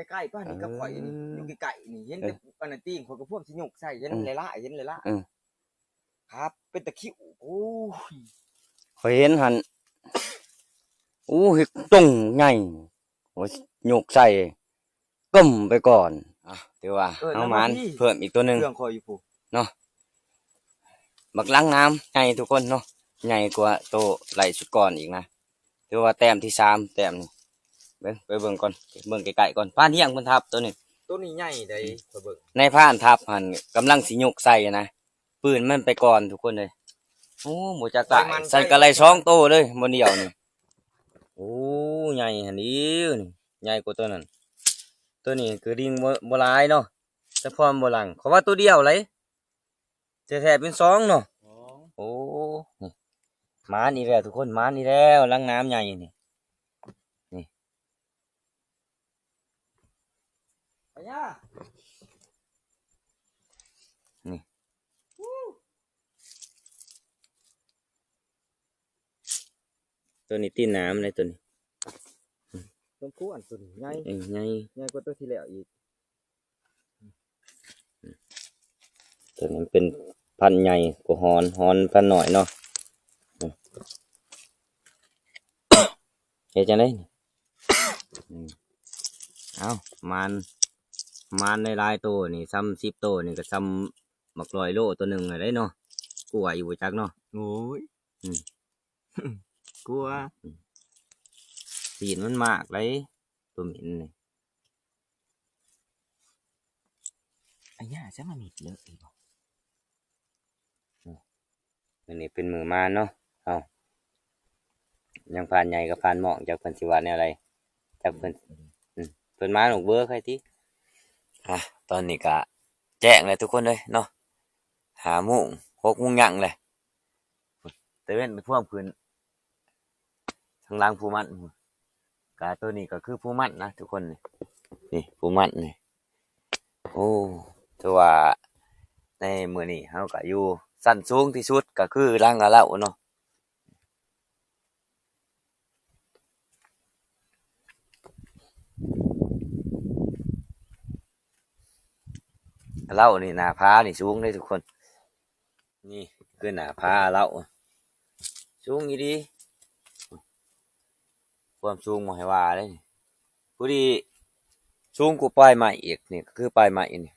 ໃກ້ໆ ປານນີ້ກັບຂ້ອຍນີ້ ເອີ ຢູ່ໃກ້ໆ ນີ້ ເຫັນແຕ່ ເອີ ອັນນັ້ນຕີນ ຂ້ອຍກໍພວມຊິຍົກໃສ່ ເຫັນ ເອີ ຫຼາຍໆ ເຫັນຫຼາຍໆ ເອີ ຄັບ ເປັນຕະຄິວ. ໂອ້ຍ ຂ້ອຍເຫັນຫັ້ນ ໂອ້ ເຮັດຕົງໃຫຍ່ ໂອ້ຍ ຍົກໃສ່ ກົ້ມໄປກ່ອນ. ອ່ະ ຖືວ່າ ເອີ ເຮົາມານເພີ່ມອີກຕົວໜຶ່ງ ເລື່ອງຂ້ອຍຢູ່ພຸ້ນເນາະ. ບັກລັງນ້ຳໃຫຍ່ທຸກຄົນເນາະ ໃຫຍ່ກວ່າໂຕໄລ່ຊຸດກ່ອນອີກນະ. ຖືວ່າແຕ້ມທີສາມ ແຕ້ມນີ້ ເບິ່ງ ໄປເບິ່ງກ່ອນ ເບິ່ງໃກ້ໆກ່ອນ. ພານຮຽງເພິ່ນທັບໂຕນີ້ ໂຕນີ້ໃຫຍ່ໃດ໋ ອືມ ຂ້ອຍເບິ່ງ ນາຍພານທັບຫັ້ນກຳລັງຊິຍົກໃສ່ນະ ປືນມັນໄປກ່ອນທຸກຄົນເອີຍ. ໂອ້ ບໍ່ຈັກຕາຍ ຂ້ອຍໝັ້ນໃຈ ໃສ່ກະໄລ່ສອງໂຕເລີຍ ບ່ອນດຽວນີ້. ໂອ້ ໃຫຍ່ຫັ້ນອີກ ໃຫຍ່ກວ່າໂຕນັ້ນ. ໂຕນີ້ຄືດິ່ງບໍ່ ບໍ່ຫຼາຍເນາະ ສະພອນບໍ່ຫຼັງ ເພາະວ່າໂຕດຽວເລີຍ ແທ້ໆເປັນສອງເນາະ. ໂອ້ ນີ້ ມານອີກແລ້ວທຸກຄົນ ມານອີກແລ້ວ ລັງນ້ຳໃຫຍ່ນີ້ ນີ້ ນີ້ ຕົວນີ້ຕີນນ້ຳເລີຍ ຕົວນີ້ ສົມຄວນ ຕົວນີ້ໃຫຍ່ ເອີ ໃຫຍ່ ໃຫຍ່ກວ່າຕົວທີ່ແລ້ວອີກ. ຕົວນີ້ມັນເປັນພັນໃຫຍ່ກວ່າຮອນ ຮອນພັນນ້ອຍເນາະ. ເຮັດຈັ່ງໃດນີ້? ເອົ້າ ມານ ມານຫຼາຍໆໂຕນີ້ ສ່ຳສິບໂຕນີ້ກໍສ່ຳບັກຮ້ອຍໂລໂຕໜຶ່ງຫັ້ນເດ້ເນາະ. ກົວຢູ່ບໍ່ຈັກເນາະ. ໂອ້ຍ ອືມ ກົວ ອືມ ຕີນມັນມາກເດ້ ຕົວເໝັນນີ້. ອາຍາ ໃຊ້ມາມີດເລີຍອີກບໍ່? ມື້ນີ້ເປັນມື້ມານເນາະ ເຮົາ ຍັງພານໃຫຍ່ກັບພານໝ້ອງ ຈັກເພິ່ນຊິວ່າແນວໃດ ຈັກເພິ່ນ ອືມ ເພິ່ນມາລູກເບີໃຄ່ຕິ. ອ່ະ ຕອນນີ້ກະແຈ້ງແລ້ວທຸກຄົນເອີຍເນາະ ຫ້າໂມງ ຫົກໂມງຍັງແລ້ວ ຕາເວັນໄປພວມຂຶ້ນ ທາງຫຼັງພູມັນ ກະໂຕນີ້ກໍຄືພູມັນນະທຸກຄົນ ນີ້ ນີ້ພູມັນນີ້. ໂອ້ ຖືວ່າໃນມື້ນີ້ເຮົາກະຢູ່ຊັ້ນສູງທີ່ສຸດ ກະຄືຫຼັງອາເລົາເນາະ. ອາເລົານີ້ ໜ້າຜານີ້ສູງເດ້ທຸກຄົນ. ນີ້ຄືໜ້າຜາອາເລົາ ສູງອີ່ຫຼີ. ຄວາມສູງບໍ່ໃຫ້ວ່າເດ້ ຜູ້ດີສູງກວ່າປ້າຍໄມ້ອີກ ນີ້ກໍຄືປ້າຍໄມ້ນີ້ ນີ້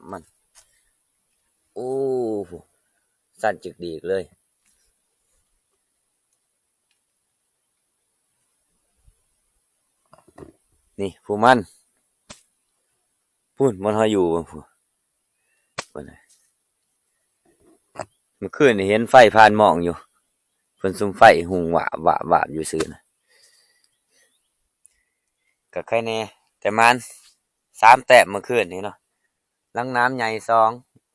ມັນ ໂອ້ ຊັ້ນຈຶ່ກດີກເລີຍ ນີ້ຜູ້ມັນ ພຸ້ນ ບ່ອນເຮົາຢູ່ພຸ້ນ ພຸ້ນນະ ມື້ຄືນນີ້ເຫັນໄຟຜ່ານໝ້ອງຢູ່ ເພິ່ນສຸມໄຟຮຸ່ງວາບວາບວາບຢູ່ຊື່ນະ ກໍໄຄແດ່ ແຕ່ມານສາມແຕ້ມມື້ຄືນນີ້ເນາະ ລັງນ້ຳໃຫຍ່ສອງ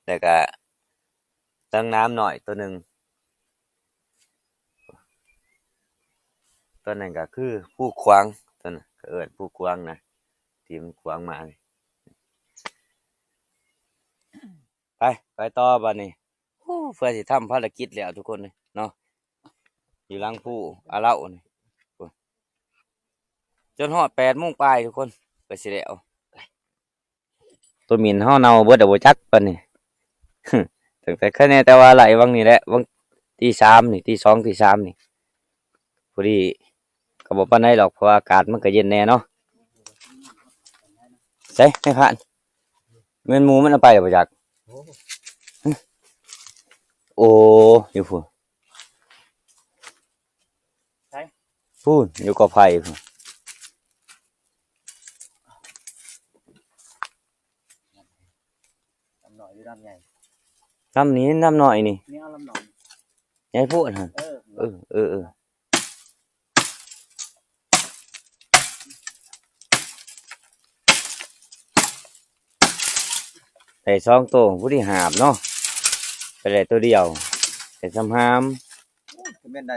ແລ້ວກໍ ເທິງນ້ຳນ້ອຍໂຕໜຶ່ງ ໂຕນັ້ນກໍຄືພູຂວາງ ໂຕນັ້ນກໍເອີ້ນພູຂວາງນະ ທີ່ມັນຂວາງມານີ້ ໄປ ໄປຕໍ່ບາດນີ້ ໂອ້ ເພື່ອຊິທຳພາລະກິດແລ້ວທຸກຄົນເອີຍເນາະ ຢູ່ຫຼັງພູອາເລົານີ້ ໂອ້ ຈົນຮອດແປດໂມງປາຍທຸກຄົນ ເພື່ອຊິແລ້ວ. ໂຕໝິ່ນເຮົາເນົ່າເບິດແລ້ວບໍ່ຈັກປານນີ້ ຕັ້ງແຕ່ ໄຄແດ່ ແຕ່ວ່າໄລ່ຫວ່າງນີ້ແຫຼະ ຫວ່າງຕີສາມນີ້ ຕີສອງ ຕີສາມນີ້ ພໍດີກໍບໍ່ປານໃດດອກ ເພາະວ່າອາກາດມັນກໍເຢັນແດ່ເນາະ ໃສ ໃນພານ ແມ່ນໝູມັນເອົາໄປແລ້ວບໍ່ຈັກ ໂອ້ ຢູ່ພຸ້ນ ໃສ ພຸ້ນ ຢູ່ກໍໄຜ່ພຸ້ນ ລຳນ້ອຍຫຼືລຳໃຫຍ່ ລຳນີ້ ລຳນ້ອຍນີ້ ນີ້ເອົາລຳນ້ອຍ ໃຫຍ່ໂພດຫັ້ນ ເອີ ເອີ ເອີ ເອີ ໄດ້ສອງໂຕ ຜູ້ທີ່ຫາບເນາະ ໄປໄດ້ໂຕດຽວ ໄດ້ສ່ຳຫາມ ໂອ້ຍ ແມ່ນໄດ້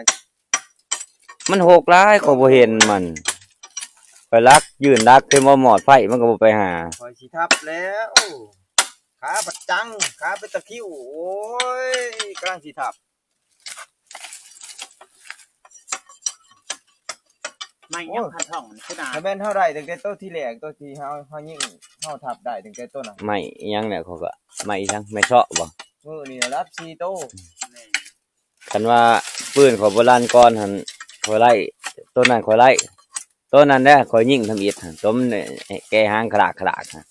ມັນຫົກຫຼາຍ ຂ້ອຍບໍ່ເຫັນມັນ ຂ້ອຍລັກ ຢືນລັກ ເຫັນບໍ່ ມອດໄຟມັນກໍບໍ່ໄປຫາ ຂ້ອຍຊິທັບແລ້ວ ຂາບັດຈັງ ຂາເປັນຕະຄິວ ໂອ້ຍ ກຳລັງຊິທັບ ໄມ້ຍັງຄັນທ້ອງຄືນາ ຖ້າແມ່ນເຮົາໄດ້ຕັ້ງແຕ່ໂຕທີແລກ ໂຕທີ່ເຮົາ ເຮົາຍິງ ເຮົາທັບໄດ້ຕັ້ງແຕ່ໂຕນັ້ນ ໄມ້ອີຫຍັງແຫຼະ ເຂົາກໍ ໄມ້ອີຫຍັງ ໄມ້ເຊາະບໍ່ ມື້ນີ້ລະດັບສີ່ໂຕ ແມ່ນ ຄັນວ່າປືນຂ້ອຍບໍ່ລັ່ນກ່ອນຫັ້ນ ຂ້ອຍໄລ່ ໂຕນັ້ນຂ້ອຍໄລ່ ໂຕນັ້ນແຫຼະຂ້ອຍຍິງທຳອິດຫັ້ນ ໂຕມັນແກ່ຫາງຂະລາກຂະລາກຫັ້ນ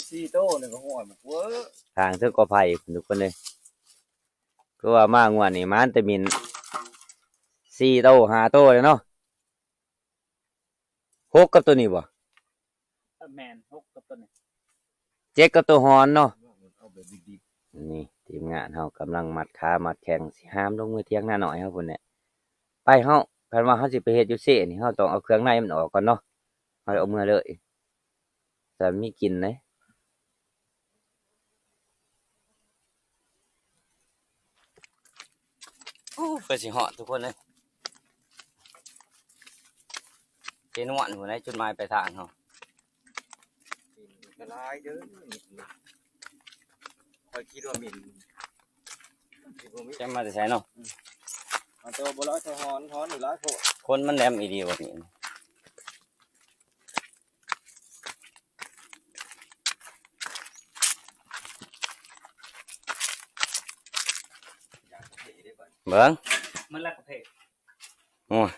ສີ່ໂຕນີ້ກໍຫ້ອຍໝົດເວີ້ຍ ທາງເທິງກໍໄຜ່ພຸ້ນທຸກຄົນເອີຍ ຄືວ່າມາງວດນີ້ມານແຕ່ໝິ່ນສີ່ໂຕຫ້າໂຕແລ້ວເນາະ ຫົກກັບໂຕນີ້ບໍ່? ເອີ ແມ່ນ ຫົກກັບໂຕນີ້ ເຈັດກັບໂຕຮອນເນາະ ເອົາແບບດິບໆ ນີ້ທີມງານເຮົາກຳລັງມັດຂາມັດແຂ້ງ ຊິຫາມລົງມືຖຽງນານ້ອຍເຮົາພຸ້ນແຫຼະ ໄປເຮົາ ຄັນວ່າເຮົາຊິໄປເຮັດຢູ່ເຊນີ້ ເຮົາຕ້ອງເອົາເຄື່ອງໃນມັນອອກກ່ອນເນາະ ເຮົາເອົາເມືອເລີຍ ແຕ່ມີກິ່ນເດ້ ໂອ້ ເພື່ອຊິຮອດທຸກຄົນເອີຍ ເຈນວນພຸ້ນໃດ ຈຸດໝາຍປາຍທາງເຮົາ ກະຫຼາຍເດີ ຂ້ອຍຄິດວ່າໝິ່ນ ຈະມາແຕ່ໃສເນາະ ອືມ ເອົາແຕ່ວ່າບໍ່ຫຼາຍເທົ່າຮອນ ຮອນນີ້ຫຼາຍໂພດ ຄົນມັນແຫຼມອີ່ຫຼີວ່າໝິ່ນ ເບິ່ງ ມັນລັກກະເພກ ໂອ້ຍ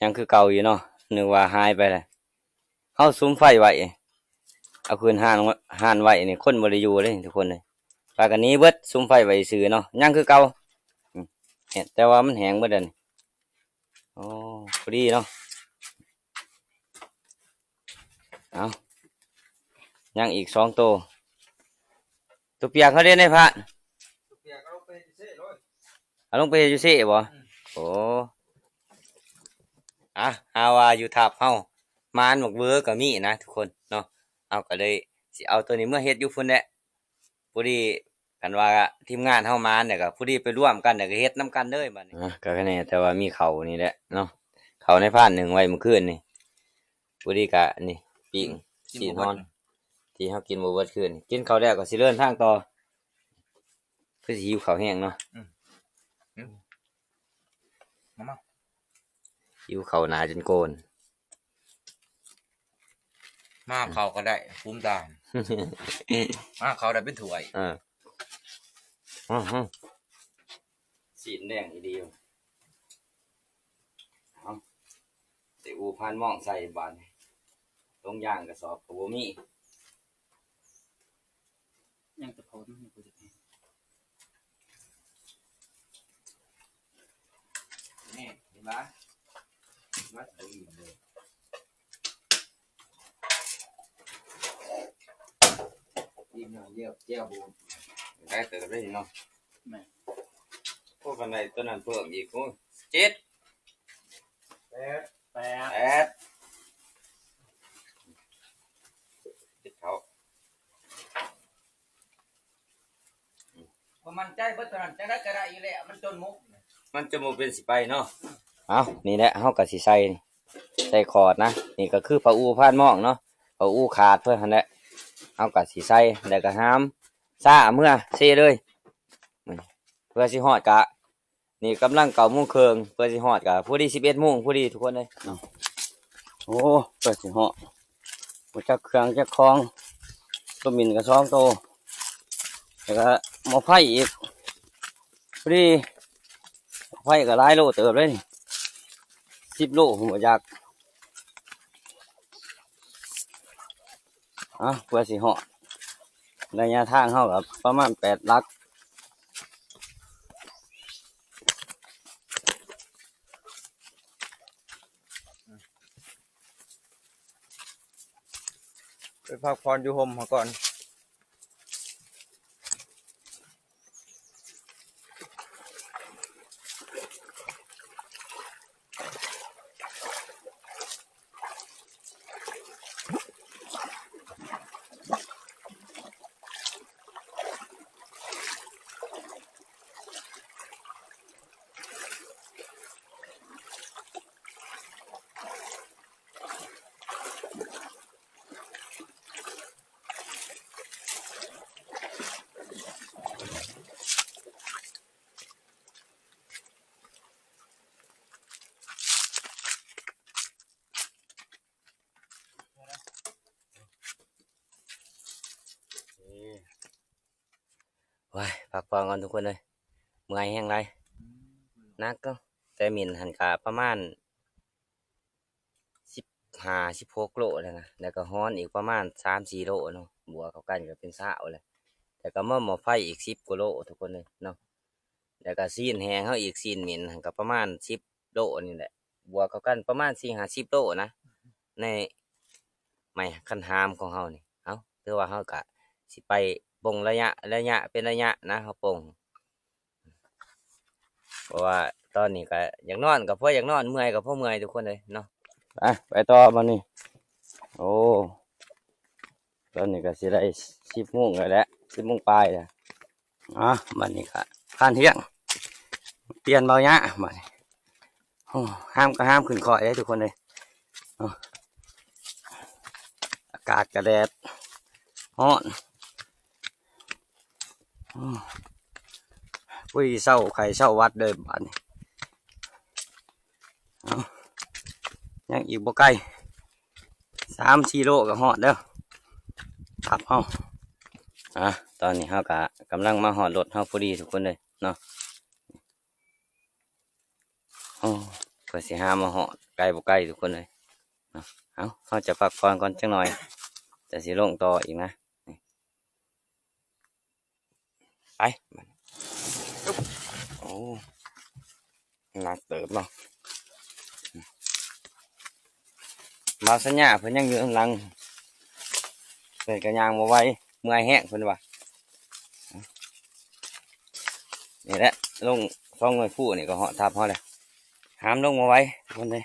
ຍັງຄືເກົ່າຢູ່ເນາະ ນຶກວ່າຫາຍໄປແລ້ວ ເຮົາສຸມໄຟໄວ້ ເອົາຄືນຮ້ານ ຮ້ານໄວ້ນີ້ ຄົນບໍ່ໄດ້ຢູ່ເດ້ທຸກຄົນເອີຍ ພາກັນໜີເບິດ ສຸມໄຟໄວ້ຊື່ເນາະ ຍັງຄືເກົ່າ ອືມ ແຕ່ວ່າມັນແຫ້ງເບິດແລ້ວນີ້ ໂອ້ ພໍດີເນາະ ເອົາ ຍັງອີກສອງໂຕ ໂຕປຽກເຮົາເດ້ໃນພານ ເອົາລົງໄປຢູ່ເຊບໍ່? ອືມ ໂອ້ ອະ ຫາວ່າຢູ່ທັບເຮົາ ມານໝາກເວີກໍມີນະທຸກຄົນເນາະ ເຮົາກໍເລີຍຊິເອົາໂຕນີ້ເມືອເຮັດຢູ່ພຸ້ນແຫຼະ ພໍດີ ຄັນວ່າທີມງານເຮົາມານີ້ກໍພໍດີໄປລວມກັນ ແລ້ວກໍເຮັດນຳກັນເລີຍບາດນີ້ ອະ ກໍແນ່ ແຕ່ວ່າມີເຂົ້ານີ້ແຫຼະເນາະ ເຂົ້າໃນພານໜຶ້ງໄວ້ມື້ຄືນນີ້ ພໍດີກະນີ້ ປີ້ງຊີ້ນຮອນ ທີ່ເຮົາກິນບໍ່ເບິດຄືນ ກິນເຂົ້າແລ້ວກໍຊິເດີນທາງຕໍ່ ຄືຊິຫິວເຂົ້າແຮງເນາະ ອືມ ມາ ມາ ຫິວເຂົ້າໜ້າຈົນໂກນ ມາເຂົ້າກໍໄດ້ ພູມຕາ ມາເຂົ້າໄດ້ເປັນຖ້ວຍ ເອີ ອືມ ຊີ້ນແດງອີ່ຫຼີ. ເອົາ ໄດ້ອູ່ພານມອງໃສ່ບາດນີ້ ຖົງຢາງກະສອບກະບໍ່ມີ. ຍັງແຕ່ຜົນ ຍັງບໍ່ໄດ້ແມ່ນ ເຫັນບໍ່? ມາເອົາອີກເລີຍ ອີກໜ້ອຍດຽວ ແຈ່ວບໍ່ ໄດ້ເຕີບເລີຍເນາະ. ແມ່ນ ໂອ້ ຄັນໄດ້ຕົວນັ້ນເພີ່ມອີກ ໂອ້ ເຈັດ ແປດ ແປດ ແປດ ເຈັດເຂົ້າ. ບໍ່ໝັ້ນໃຈເບິດເທົ່ານັ້ນ ຈັ່ງໃດກະໄດ້ຢູ່ແລ້ວ ມັນຈົນໝົດ ມັນຈະບໍ່ເປັນຊິໄປເນາະ. ເອົາ ນີ້ແຫຼະ ເຮົາກະຊິໃສ່ ໃສ່ຂອດນະ. ນີ້ກະຄືຜ້າອູ່ພານມອງເນາະ ຜ້າອູ່ຂາດເພິ່ນຫັ້ນແຫຼະ ເຮົາກະຊິໃສ່ ແລ້ວກະຫາມຊາເມືອເຊເລີຍ ເພື່ອຊິຮອດກະ ນີ້ກຳລັງເກົ້າໂມງເຄິ່ງ ເພື່ອຊິຮອດກະພໍດີສິບເອັດໂມງພໍດີທຸກຄົນເອີຍ. ໂອ້ ເພື່ອຊິຮອດ ບໍ່ຈັກເຄື່ອງຈັກຂອງ ໂຕມິນກະສອງໂຕ ແລ້ວກະໝໍ້ໄຟອີກ ພໍດີ ໝໍ້ໄຟກະຫຼາຍໂລເຕີບເລີຍນີ້ ສິບໂລບໍ່ຈັກ. ອ່ະ ເພື່ອຊິຮອດ ໄລຍະທາງເຮົາກະປະມານແປດຫຼັກ. ໄປພັກຜ່ອນຢູ່ຮົ່ມເຮົາກ່ອນ. ໂອ້ຍ ພັກຜ່ອນກ່ອນທຸກຄົນເອີຍ ເມື່ອຍແຮງຫຼາຍ ໜັກເນາະ. ແຕ່ມິນຫັ້ນກະປະມານສິບຫ້າ ສິບຫົກໂລແລ້ວນະ ແລ້ວກະຮ້ອນອີກປະມານສາມສີ່ໂລເນາະ ບວກເຂົ້າກັນກະເປັນຊາວແລ້ວ ແລ້ວກະມາໝໍ້ໄຟອີກສິບກວ່າໂລທຸກຄົນເອີຍເນາະ. ແລ້ວກະຊີ້ນແຫ້ງເຮົາອີກ ຊີ້ນເໝັນຫັ້ນກະປະມານສິບໂລນີ້ແຫຼະ ບວກເຂົ້າກັນປະມານສີ່ຫ້າສິບໂລນະ ໃນໄມ້ຄັນຫາມຂອງເຮົານີ້. ເອົ້າ ຖືວ່າເຮົາກະຊິໄປປົງໄລຍະ ໄລຍະເປັນໄລຍະນະ ເຮົາປົງ ເພາະວ່າຕອນນີ້ກະຢາກນອນກະພໍຢາກນອນ ເມື່ອຍກະພໍເມື່ອຍທຸກຄົນເອີຍເນາະ. ໄປ ໄປຕໍ່ບາດນີ້. ໂອ້ ຕອນນີ້ກະຊິໄດ້ສິບໂມງແລ້ວແຫຼະ ສິບໂມງປາຍແລ້ວ. ອ່າ ບາດນີ້ກະຜ່ານທ່ຽງ ປ່ຽນເບົາຫຍ້າບາດນີ້. ໂອ້ ຫາມກະຫາມຂຶ້ນຄ້ອຍເດ້ທຸກຄົນເອີຍ. ໂອ້ ອາກາດກະແດດ ຮ້ອນ. ໂອ້ ໂອ້ຍ ເຊົາໄຂ້ເຊົາຫວັດເດີບາດນີ້. ເອົ້າ ຍັງອີກບໍ່ໄກ ສາມສີ່ໂລກະຮອດແລ້ວ ທັບເຮົາ. ອ່າ ຕອນນີ້ເຮົາກະກຳລັງມາຮອດລົດເຮົາພໍດີທຸກຄົນເລີຍເນາະ. ໂອ້ ກວ່າຊິຫາມາຮອດ ໄກບໍ່ໄກທຸກຄົນເລີຍເນາະ. ເອົ້າ ເຮົາຈະພັກຜ່ອນກ່ອນຈັກໜ່ອຍ ຈະຊິລົງຕໍ່ອີກນະ. ໄປ ໂອ້ ໜັກເຕີບເນາະ. ບ່າວສັນຍາເພິ່ນຍັງຢູ່ນຳຫຼັງ ເພິ່ນກະຍ່າງບໍ່ໄຫວ ເມື່ອຍແຮງເພິ່ນວ່າ. ນີ້ແຫຼະ ລົງສອງໜ່ວຍພູນີ້ກະຮອດທັບເຮົາແລ້ວ. ຫາມລົງບໍ່ໄຫວເພິ່ນເດ້.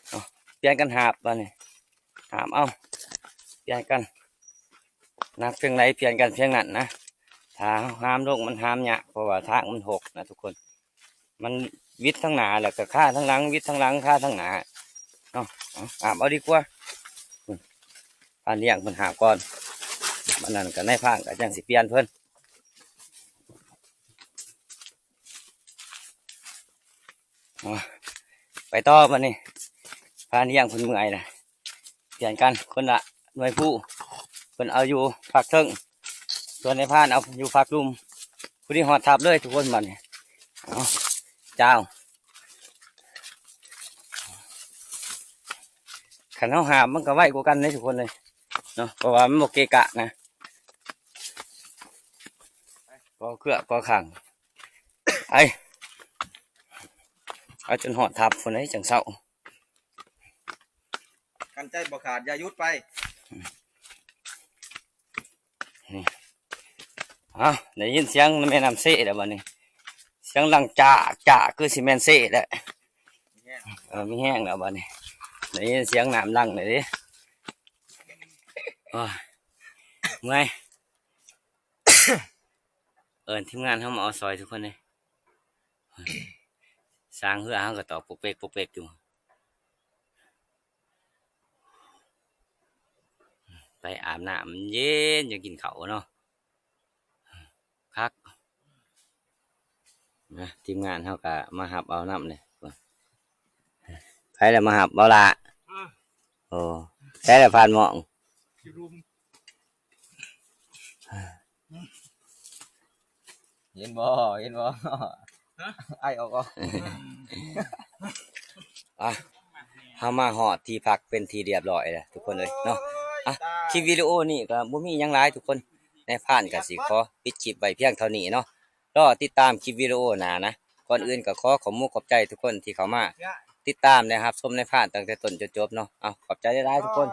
ເອົ້າ ປ່ຽນກັນຫາບບາດນີ້ ຫາບເອົາ ປ່ຽນກັນ ໜັກພຽງໃດປ່ຽນກັນພຽງນັ້ນນະ. ຖ້າເຮົາຫາມລົງມັນຫາມຍາກ ເພາະວ່າທາງມັນຫົກນະທຸກຄົນ ມັນຫວິດທາງໜ້າ ແລ້ວກະຄາທາງຫຼັງ ຫວິດທາງຫຼັງຄາທາງໜ້າເນາະ. ເອົາ ຫາບເອົາດີກວ່າ. ພານລ້ຽງເພິ່ນຫາບກ່ອນ ບາດນັ້ນກະນາຍພານກະຈັ່ງຊິປ່ຽນເພິ່ນ. ໄປຕໍ່ບາດນີ້ ພານລ້ຽງເພິ່ນເມື່ອຍລະ ປ່ຽນກັນຄົນລະໜ່ວຍພູ ເພິ່ນເອົາຢູ່ຟາກເທິງ ສ່ວນນາຍພານເອົາຢູ່ຟາກລຸ່ມ. ຜູ້ນີ້ຮອດທັບເລີຍທຸກຄົນ ບັດນີ້ ເອົາ ຈ້າວ ຄັນເຮົາຫາບມັນກໍໄວກວ່າກັນເດ້ທຸກຄົນເອີຍເນາະ ເພາະວ່າມັນບໍ່ເກະກະນະ ກໍເກືອກໍຂ້າງ ໄປ ເອົາຈົນຮອດທັບພຸ້ນເດ້ຈັ່ງເຊົາ. ຄັນໃຈບໍ່ຂາດຢ່າຢຸດໄປ. ເອົາ ໄດ້ຍິນສຽງແມ່ນ້ຳເຊແລ້ວບັດນີ້ ສຽງຫຼັ່ງຈາກຈາກ ຄືຊິແມ່ນເຊແຫຼະ ເອີ ມີແຮງແລ້ວບັດນີ້ ໄດ້ຍິນສຽງນ້ຳຫຼັ່ງແລ້ວເດ້ ໂອ້ຍ ເມື່ອຍ ເອີ້ນທີມງານເຮົາມາເອົາຊ່ອຍທຸກຄົນເດ້ ສ້າງເຮືອເຮົາກໍຕອກປົກເປັກປົກເປັກຢູ່ ໄປອາບນ້ຳເຢັນ ຈັ່ງກິນເຂົ້າເນາະ ຄັກ ນະ ທີມງານເຮົາກໍມາຮັບເອົານຳເດ້ ໃຜລະມາຮັບ ເບົາຫຼ້າ ໂອ້ ໃຜລະຜ່ານໝ້ອງ ເຫັນບໍ່ ເຫັນບໍ່ ໄອອອກ ອ່ະ ເຮົາມາຮອດທີ່ພັກເປັນທີ່ລຽບຮ້ອຍແລ້ວທຸກຄົນເອີຍເນາະ ອ່ະ ຄລິບວິດີໂອນີ້ກໍບໍ່ມີຫຍັງຫຼາຍທຸກຄົນ ນາຍພານກໍຊິຂໍປິດຄລິບໄວ້ພຽງເທົ່ານີ້ເນາະ ລໍຕິດຕາມຄລິບວິດີໂອໜ້ານະ ກ່ອນອື່ນກໍຂໍຂອບມຸກຂອບໃຈທຸກຄົນທີ່ເຂົ້າມາຕິດຕາມ ແລະ ຮັບຊົມນາຍພານຕັ້ງແຕ່ຕົ້ນຈົນຈົບເນາະ ເອົາ ຂອບໃຈຫຼາຍໆທຸກຄົນ.